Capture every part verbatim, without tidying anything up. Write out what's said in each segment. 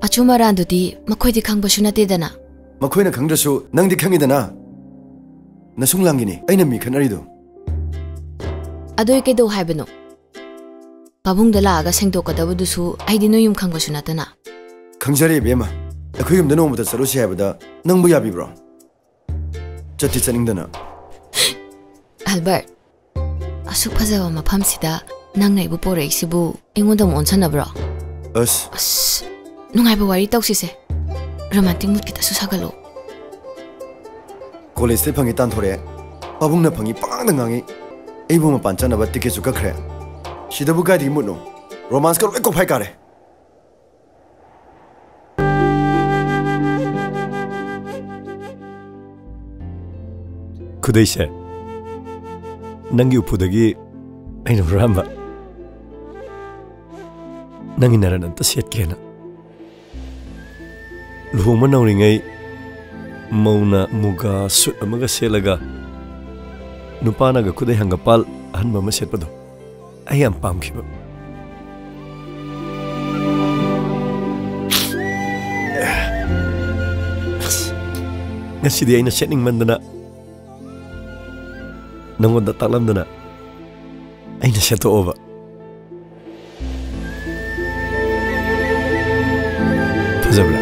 ꯑꯆꯨꯝ ꯑꯔꯥꯟꯗꯨꯗꯤ ꯃꯈꯣꯏꯗꯤ ꯈꯪꯕꯁꯨ ꯅꯠꯇꯦꯗꯅ꯫ ꯃꯈꯣꯏꯅ ꯈꯪꯗ꯭ꯔꯁꯨ ꯅꯪꯗꯤ ꯈꯪꯉꯤꯗꯅ꯫ ꯅꯁꯨꯡ ꯂꯥꯡꯒꯤꯅꯤ ꯑꯩꯅ ꯃꯤ ꯈꯠꯅꯔꯤꯗꯣ꯫ ꯑꯗꯨ ꯑꯩ ꯀꯩꯗꯧ ꯍꯥꯏꯕꯅꯣ? ꯄꯥꯕꯨꯡꯗ ꯂꯥꯛꯑꯒ ꯁꯦꯡꯗꯣꯛꯀꯗꯕꯗꯨꯁꯨ ꯑꯩꯗꯤ ꯅꯣꯏ ꯌꯨꯝ ꯈꯪꯕꯁꯨ ꯅꯠꯇꯅ꯫ ꯈꯪꯖꯔꯦ ꯏꯕꯦꯝꯃ, ꯑꯩꯈꯣꯏ ꯌꯨꯝꯗ ꯅꯣꯡꯃꯇ ꯆꯠꯂꯨꯁꯤ ꯍꯥꯏꯕꯗ ꯅꯪꯕꯨ ꯌꯥꯕꯤꯕ꯭ꯔꯣ? ꯆꯠꯇꯤ ꯆꯠꯅꯤꯡꯗꯅ꯫ ꯑꯜꯕꯔꯠ, ꯑꯁꯨꯛ ꯐꯖꯕ ꯃꯐꯝꯁꯤꯗ ꯅꯪꯅ ꯑꯩꯕꯨ ꯄꯣꯔꯛꯏꯁꯤꯕꯨ ꯑꯩꯉꯣꯟꯗ ꯑꯃꯨꯛ ꯑꯣꯟꯁꯟꯅꯕ꯭ꯔꯣ? ꯑꯁ꯫ ꯑꯁ, ꯅꯨꯡꯉꯥꯏꯕ ꯋꯥꯔꯤ ꯇꯧꯁꯤꯁꯦ꯫ ꯔꯣꯃꯥꯟꯇꯤꯛ ꯃꯨꯠ ꯈꯤꯇꯁꯨ ꯁꯥꯒꯠꯂꯣ꯫ ꯀꯣꯂꯦꯖꯇꯩ ꯐꯪꯉꯤ ꯇꯥꯟꯊꯣꯔꯛꯑꯦ, ꯄꯥꯕꯨꯡꯅ ꯐꯪꯉꯤ ꯄꯉꯥꯡꯗ ꯉꯥꯡꯉꯤ꯫ ꯑꯩꯕꯨ ꯃꯄꯥꯟ ꯆꯠꯅꯕ ꯇꯤꯀꯦꯠꯁꯨ ꯀꯛꯈ꯭ꯔꯦ꯫ ꯁꯤꯗꯕꯨ ꯀꯥꯏꯗꯒꯤ ꯃꯨꯠꯅꯣ? ꯔꯣꯃꯥꯟꯁꯀ ꯂꯣꯏ ꯀꯣꯛꯐꯥꯏ ꯀꯥꯔꯦ꯫ ꯈꯨꯗꯩꯁꯦ ꯅꯪꯒꯤ ꯎꯄꯨꯗꯒꯤ ꯑꯩꯅ ꯍꯨꯔꯥꯟꯕ꯫ ꯅꯪꯒꯤ ꯅꯔꯟ ꯑꯝꯇ ꯁꯦꯠꯀꯦꯅ꯫ ꯂꯨꯍꯣꯡꯕ ꯅꯧꯔꯤꯉꯩ ꯃꯧꯅ ꯃꯨꯒꯥ ꯁꯨꯠ ꯑꯃꯒ ꯁꯦꯠꯂꯒ ꯅꯨꯄꯥꯅꯒ ꯈꯨꯗꯩ ꯍꯪꯒꯄꯥꯜ ꯑꯍꯟꯕ ꯑꯃ ꯁꯦꯠꯄꯗꯣ ꯑꯩ ꯌꯥꯝ ꯄꯥꯝꯈꯤꯕ꯫ ꯉꯁꯤꯗꯤ ꯑꯩꯅ ꯁꯦꯠꯅꯤꯡꯃꯟꯗꯅ ꯅꯪꯉꯣꯟꯗ ꯇꯥꯛꯂꯝꯗꯅ ꯑꯩꯅ ꯁꯦꯠꯇꯣꯛꯑꯕ꯫ ꯐꯖꯕ꯭ꯔꯥ?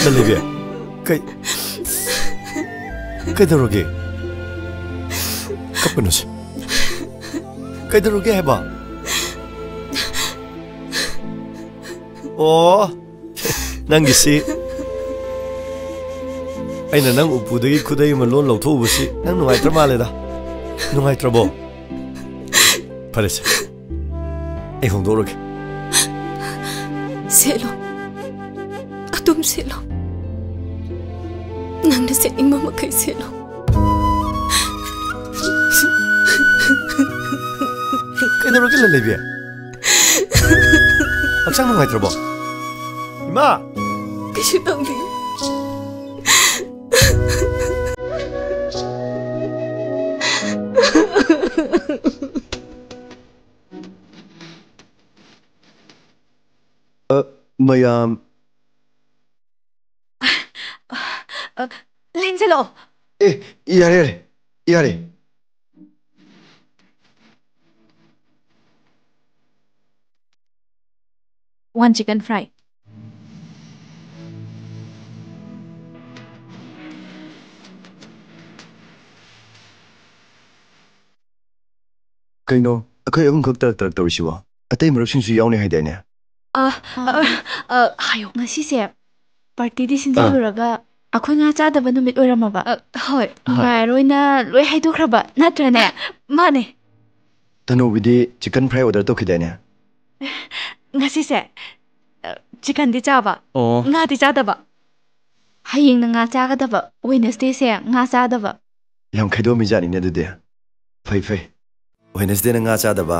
ꯂꯂꯩꯕꯤ, ꯀꯩ, ꯀꯩꯗꯧꯔꯒꯦ? ꯀꯞꯀꯅꯨꯁꯦ꯫ ꯀꯩꯗꯧꯔꯒꯦ ꯍꯥꯏꯕ? ꯑꯣ, ꯅꯪꯒꯤꯁꯤ꯫ ꯑꯩꯅ ꯅꯪ ꯎꯄꯨꯗꯒꯤ ꯈꯨꯗꯩ ꯑꯃ ꯂꯣꯟ ꯂꯧꯊꯣꯛꯎꯕꯁꯤ ꯅꯪ ꯅꯨꯡꯉꯥꯏꯇ꯭ꯔ ꯃꯥꯜꯂꯦꯗ꯫ ꯅꯨꯡꯉꯥꯏꯇ꯭ꯔꯕꯣ? ꯐꯔꯦꯁꯦ, ꯑꯩ ꯍꯣꯡꯗꯣꯛꯎꯔꯒꯦ꯫ ꯁꯦꯠꯂꯣ, ꯑꯗꯨꯝ ꯁꯦꯠꯂꯣ꯫ ꯅꯪꯅ ꯁꯦꯠꯅꯤꯡꯕ ꯃꯈꯩ ꯁꯦꯠꯂꯣ꯫ ꯀꯩꯗꯧꯔꯒꯦ, ꯂꯂꯩꯕꯤ? ꯍꯛꯆꯥꯡ ꯅꯨꯡꯉꯥꯏꯇ꯭ꯔꯕꯣ? ꯏꯃꯥ! ꯀꯩꯁꯨ ꯇꯧꯗꯦ꯫ ꯑ, ꯃꯌꯥꯝ꯫ ꯑ, ꯂꯦꯡꯁꯤꯜꯂꯛꯑꯣ꯫ ꯑꯦ, ꯌꯥꯔꯦ, ꯌꯥꯔꯦ, ꯌꯥꯔꯦ꯫ One chicken fry. ꯀꯩꯅꯣ, ꯑꯩꯈꯣꯏ ꯑꯍꯨꯝꯈꯛ ꯇꯔꯛ ꯇꯔꯛ ꯇꯧꯔꯤꯁꯤꯕꯣ? ꯑꯇꯩ ꯃꯔꯨꯞꯁꯤꯡꯁꯨ ꯌꯥꯎꯅꯤ ꯍꯥꯏꯗꯥꯏꯅꯦ? ꯑ, ꯑ, ꯑ, ꯍꯥꯏꯌꯣ꯫ ꯉꯁꯤꯁꯦ ꯄꯥꯔꯇꯤꯗꯤ ꯑꯥ꯫ ꯁꯤꯟꯖꯜꯂꯨꯔꯒ ꯑꯩꯈꯣꯏ ꯉꯥ ꯆꯥꯗꯕ ꯅꯨꯃꯤꯠ ꯑꯣꯏꯔꯝꯃꯕ? ꯑ, ꯍꯣꯏ꯫ ꯍꯣꯏ꯫ ꯅꯨꯡꯉꯥꯏꯔꯣꯏꯅ ꯂꯣꯏ ꯍꯥꯏꯗꯣꯛꯈ꯭ꯔꯕ ꯅꯠꯇ꯭ꯔꯅꯦ? ꯃꯥꯅꯦ꯫ ꯇꯅꯨꯕꯤꯗꯤ chicken fry order ꯇꯧꯈꯤꯗꯥꯏꯅꯦ? ꯉꯁꯤꯁꯦ, ꯑ, chickenꯗꯤ ꯆꯥꯕ, ꯑꯣ꯫ ꯉꯥꯗꯤ ꯆꯥꯗꯕ꯫ ꯍꯌꯦꯡꯅ ꯉꯥ ꯆꯥꯒꯗꯕ, Wednesdayꯁꯦ ꯉꯥ ꯆꯥꯗꯕ꯫ ꯌꯥꯝ ꯈꯥꯏꯗꯣꯛꯑꯝꯃꯤ ꯖꯥꯠꯅꯤꯅꯦ ꯑꯗꯨꯗꯤ꯫ ꯐꯩ, ꯐꯩ꯫ Wednesdayꯅ ꯉꯥ ꯆꯥꯗꯕ,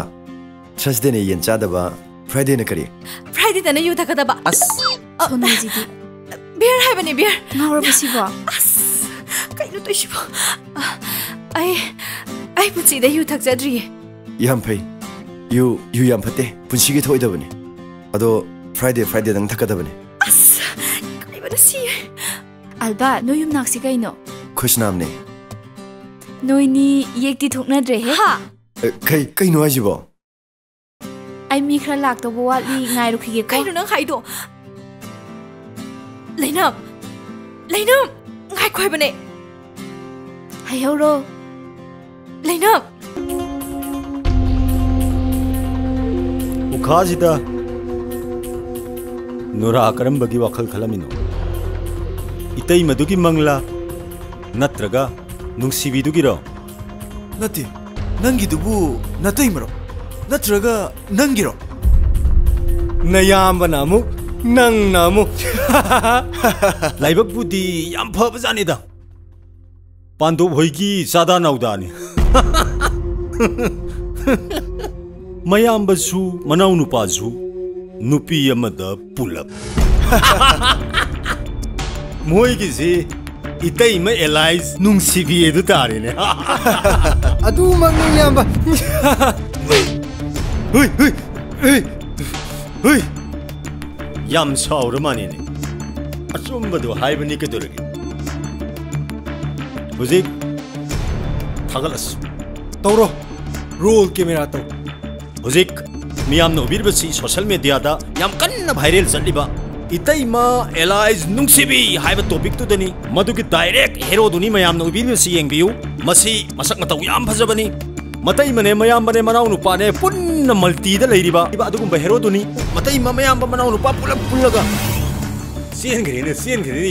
Thursdayꯅ ꯌꯦꯟ ꯆꯥꯗꯕ, Fridayꯅ ꯀꯔꯤ? Fridayꯗꯅ ꯌꯨ ꯊꯛꯀꯗꯕ꯫ ꯑꯁ! ꯑ, ꯁꯣꯅꯨꯖꯤꯗꯤ꯫ Beer ꯍꯥꯏꯕꯅꯤ, beer꯫ ꯉꯥꯎꯔꯕ ꯁꯤꯕꯣ? ꯑꯁ! ꯀꯩꯅꯣ ꯇꯧꯏꯁꯤꯕꯣ? ꯑ, ꯑꯩ, ꯑꯩ ꯄꯨꯟꯁꯤꯗ ꯌꯨ ꯊꯛꯆꯗ꯭ꯔꯤꯌꯦ꯫ ꯌꯥꯝ ꯐꯩ꯫ ꯌꯨ, ꯌꯨ ꯌꯥꯝ ꯐꯠꯇꯦ꯫ ꯄꯨꯟꯁꯤꯒꯤ ꯊꯣꯛꯑꯣꯏꯗꯕꯅꯤ꯫ ꯑꯗꯣ Friday, Fridayꯗꯪ ꯊꯛꯀꯗꯕꯅꯤ꯫ ꯑꯁ! ꯀꯩꯕꯅ ꯁꯤ꯫ ꯑꯜꯕꯥ, ꯅꯣꯏ ꯌꯨꯝꯅꯥꯛꯁꯤ ꯀꯩꯅꯣ? ꯈꯨꯁꯅꯥꯝꯅꯦ꯫ ꯅꯣꯏꯅꯤ ꯌꯦꯛꯇꯤ ꯊꯣꯛꯅꯗ꯭ꯔꯦꯍꯦ꯫ ꯍꯥ? ꯑꯦ, ꯀꯩ, ꯀꯩꯅꯣ ꯍꯥꯏꯁꯤꯕꯣ? ꯑꯩ ꯃꯤ ꯈꯔ ꯂꯥꯛꯇꯧꯕ ꯋꯥꯠꯂꯤ, ꯉꯥꯏꯔꯨꯈꯤꯒꯦꯀꯣ꯫ ꯀꯩꯅꯣ ꯅꯪ ꯍꯥꯏꯗꯣ? ꯂꯩꯅꯝ! ꯂꯩꯅꯝ! ꯉꯥꯏꯈꯣ ꯍꯥꯏꯕꯅꯦ! ꯍꯥꯏꯍꯧꯔꯣ꯫ ꯂꯩꯅꯝ! ꯎꯈꯥꯁꯤꯗ ꯅꯨꯔꯥ ꯀꯔꯝꯕꯒꯤ ꯋꯥꯈꯜ ꯈꯜꯂꯝꯃꯤꯅꯣ? ꯏꯇꯩꯃꯗꯨꯒꯤ ꯃꯪꯂꯥ ꯅꯠꯇ꯭ꯔꯒ ꯅꯨꯡꯁꯤꯕꯤꯗꯨꯒꯤꯔꯣ? ꯅꯠꯇꯦ, ꯅꯪꯒꯤꯗꯨꯕꯨ ꯅꯇꯩꯃꯔꯣ? ꯅꯠꯇ꯭ꯔꯒ ꯅꯪꯒꯤꯔꯣ? ꯅꯌꯥꯝꯕꯅ ꯑꯃꯨꯛ, ꯅꯪꯅ ꯑꯃꯨꯛ꯫ ꯂꯥꯏꯕꯛꯄꯨꯗꯤ ꯌꯥꯝ ꯐꯕꯖꯥꯠꯅꯤꯗ꯫ ꯄꯥꯟꯗꯣꯞ ꯍꯣꯏꯒꯤ ꯆꯥꯗꯥ ꯅꯥꯎꯗꯥꯅꯤ꯫ ꯃꯌꯥꯝꯕꯁꯨ ꯃꯅꯥꯎꯅꯨꯄꯥꯁꯨ ꯅꯨꯄꯤ ꯑꯃꯗ ꯄꯨꯂꯞ꯫ ꯃꯣꯏꯒꯤꯁꯤ ꯏꯇꯩꯃ ꯑꯦꯂꯥꯏꯁ ꯅꯨꯡꯁꯤꯕꯤ ꯑꯗꯨ ꯇꯥꯔꯦꯅꯦ꯫ ꯑꯗꯨꯃꯛꯅꯤ, ꯏꯌꯥꯝꯕ꯫ ꯍꯨꯏ, ꯍꯨꯏ, ꯍꯨꯏ, ꯍꯨꯏ꯫ ꯌꯥꯝ ꯁꯥꯎꯔ ꯃꯥꯅꯤꯅꯦ꯫ ꯑꯆꯨꯝꯕꯗꯨ ꯍꯥꯏꯕꯅꯤ, ꯀꯩꯗꯧꯔꯒꯦ? ꯍꯧꯖꯤꯛ ꯊꯥꯒꯠꯂꯁꯤ꯫ ꯇꯧꯔꯣ꯫ Roll camera ꯇꯧ꯫ ꯍꯧꯖꯤꯛ ꯃꯤꯌꯥꯝꯅ ꯎꯕꯤꯔꯤꯕꯁꯤ social media ꯗ ꯌꯥꯝ ꯀꯟꯅ viral ꯆꯠꯂꯤꯕ ꯏꯇꯩꯃ ꯑꯦꯂꯥꯏꯁ ꯅꯨꯡꯁꯤꯕꯤ ꯍꯥꯏꯕ topic ꯇꯨꯗꯅꯤ꯫ ꯃꯗꯨꯒꯤ direct hero ꯗꯨꯅꯤ ꯃꯌꯥꯝꯅ ꯎꯕꯤꯔꯤꯕꯁꯤ, ꯌꯦꯡꯕꯤꯌꯨ꯫ ꯃꯁꯤ ꯃꯁꯛ ꯃꯇꯧ ꯌꯥꯝ ꯐꯖꯕꯅꯤ꯫ ꯃꯇꯩꯃꯅꯦ, ꯃꯌꯥꯝꯕꯅꯦ, ꯃꯅꯥꯎ ꯅꯨꯄꯥꯅꯦ, ꯄꯨꯟꯅ multi ꯗ ꯂꯩꯔꯤꯕ ꯑꯗꯨꯒꯨꯝꯕ hero ꯗꯨꯅꯤ꯫ ꯃꯇꯩꯃ, ꯃꯌꯥꯝꯕ, ꯃꯅꯥꯎ ꯅꯨꯄꯥ ꯄꯨꯂꯞ ꯄꯨꯜꯂꯒ ꯆꯦꯟꯈ꯭ꯔꯦꯅꯦ, ꯆꯦꯟꯈ꯭ꯔꯦꯅꯦ꯫